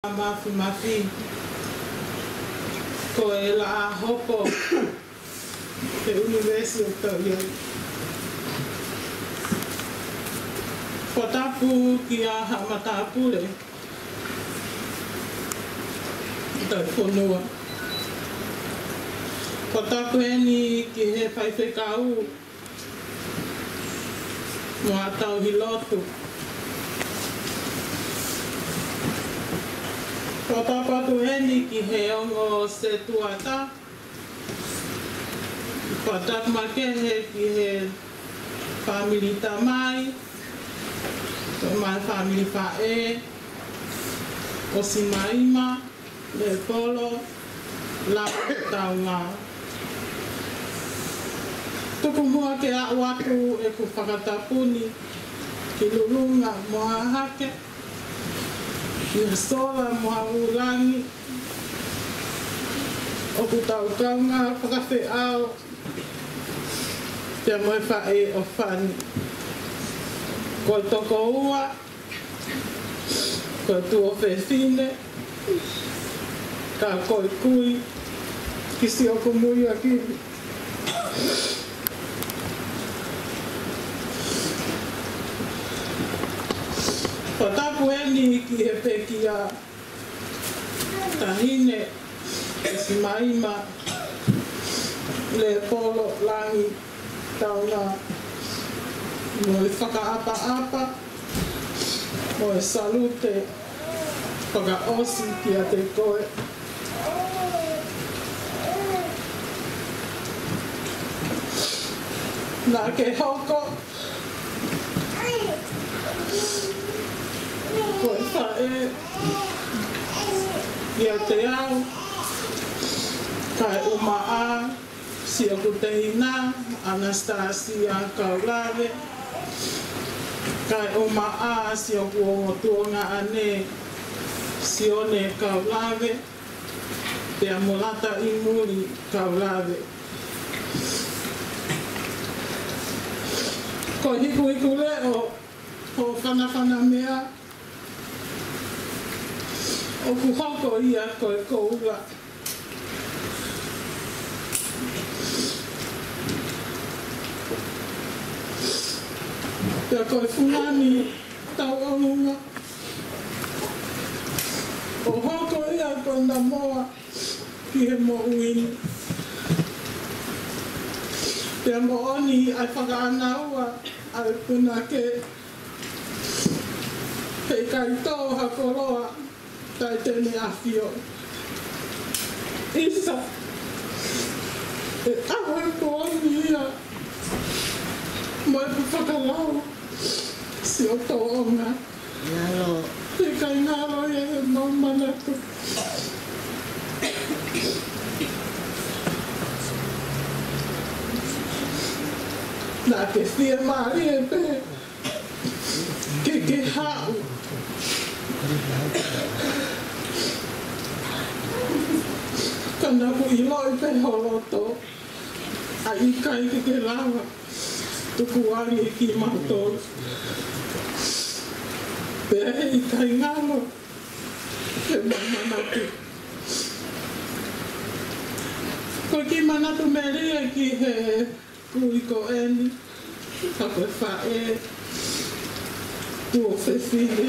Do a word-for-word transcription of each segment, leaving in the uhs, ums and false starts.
Mafimafi, ko e laʻā hopo he ʻunivēsi ʻoku tau ʻi ai. Fakatapu kia Haʻa Matāpule ʻo e fonua. Fakatapu eni ki he faifekau mo e tauhi lotu. Fakatapu atu eni ki he ongo setuata. Fakatapu makehe ki he fāmili tamai, mo e fāmili faʻē, ʻo Simaima, Lepolo, Langi, Taunga. Tuku muʻa ke aʻu atu ʻeku fakatapu ni ki Lulunga mo Hahake, kia Sola mo Havulangi, ʻoku tau kaungā fakafeʻao, pea mo e faʻē ʻo Fani. Ko e tokoua, ko e tuofefine, ka ko e kui, kisi ʻoku mui a kivi. Fakatapu eni ki he pekia taʻahine, Simaima, Lepolo, Langi, Taunga, mo e fakaʻapaʻapa mo e salute fakaʻosi kiate koe. Naʻa ke hoko ko e faʻē kiate au, kae ʻumaʻā siʻoku tehina, ʻAnasitasia Kaulave, kae ʻumaʻā siʻoku ongo tuongaʻane, Sione Kaulave, pea mo Lata ʻi Muli Kaulave. Ko e hikuhikuleʻo ʻo e fanafana meʻa, ʻoku hoko ia ko e koula. Pea ko e fungani tauʻolunga, ʻo hoko ia ko e namoa ki he moʻui ni. Pea moʻoni ʻa e fakaʻānaua ʻa e punake, heʻikai tō ha koloa taʻe te ne ʻafio. ʻIsa, ʻe ʻaho e pooni ia, mo ʻeku fakalau siʻo tōʻonga. Ngalo. Heʻikai ngalo ia he mau manatu. Naʻa ke fiemālie pē ke ke haʻu, ka naʻa ku ʻiloʻi pē ho loto, ʻa ia ʻikai ke ke lava tukuange kimautolu. Pea heʻikai ngalo he mau manatu. Ko e kiʻi manatu melie ki he kui ko eni, ka ko e faʻē tuofefine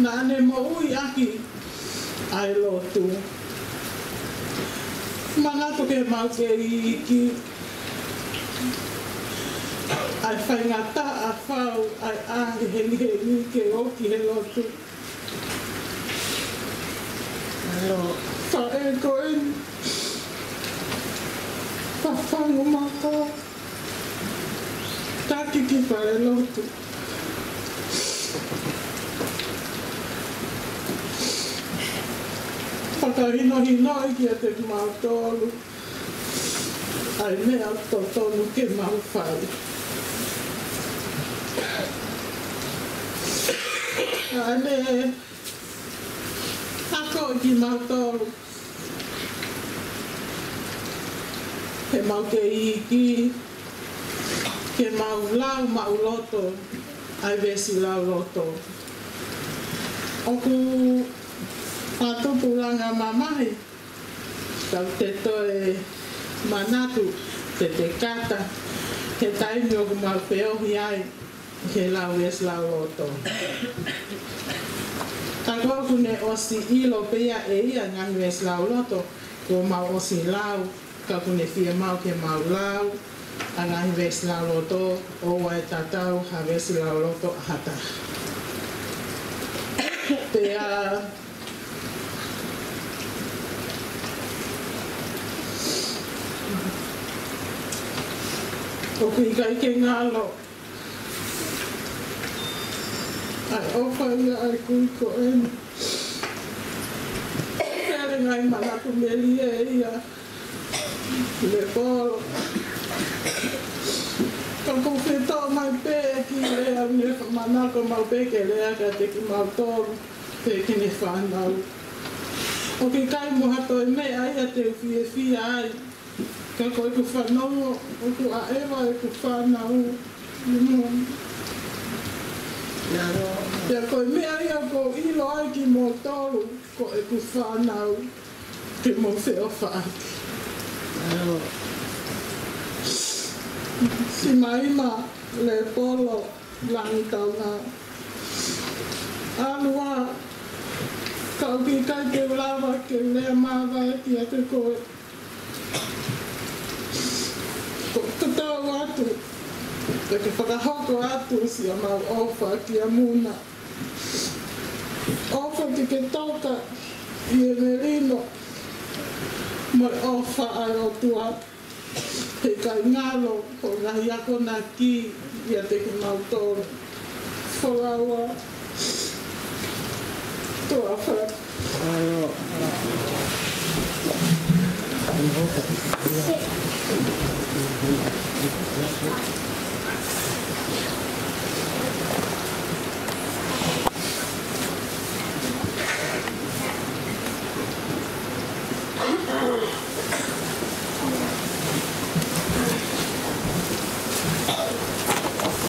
naʻa ne moʻui ʻaki ʻa e lotu. Manatu ke mau kei iiki, ʻa e faingataʻa fau ʻa e ʻahiʻahi hengihengi ke ō ki he lotu. Ngalo. Faʻē ko eni, fafangu maka, taki ki fale lotu. Fakahinohinoʻi kiate kimautolu ʻa e meʻa totonu ke mau fai. ʻA ʻene akoʻi kimautolu ke mau kei iiki, ke mau lau maʻuloto ʻa e veesi lauloto. ʻOku fakatupulanga mamahi, tau te toe manatu, te te kata, he taimi ʻoku mau feohi ai, he lau veesi lauloto. Ka ʻoku ne ʻosi ʻilo pē ia ʻe ia ngaahi veesi lauloto, kuo mau ʻosi lau, ka ʻoku ne fiemaʻu ke mau lau ʻa e ngaahi veesi lauloto, ʻoua ʻe tatau ha veesi lauloto ʻa ha taha. Pea ʻoku ʻikai ke ngalo ʻa e ʻofa ia ʻa e kui ko eni. Pea ʻi he ngaahi manatu melie ia, Lepolo. Ka ʻoku ou fie toʻo mai pē ʻeku lea, ne manako mau pē ke lea kiate kimautolu, pea ki he fānau. ʻOku ʻikai mo ha toe meʻa ia te u fiefia ai. Ka ko ʻeku fanongo, ʻoku ʻaʻeva ʻeku fānau. Mm. Pea ko e meʻa ia ʻoku ou ʻilo ai kimoutolu, ko ʻeku fānau, ke mou feʻofaʻaki. Simaima, Lepolo, Langitaunga. ʻAlu ā, ka ʻoku ʻikai te u lava ke lea māvae kiate koe. Ko e tatau atu, te ke fakahoko atu siʻa mau ʻofa kia Muna. ʻOfa ke ke toka ʻi he melino mo e ʻofa ʻa e ʻOtua. He ʻikai ngalo hoʻo ngaahi akonaki ʻiate kimautolu. Folau ā. Toafa.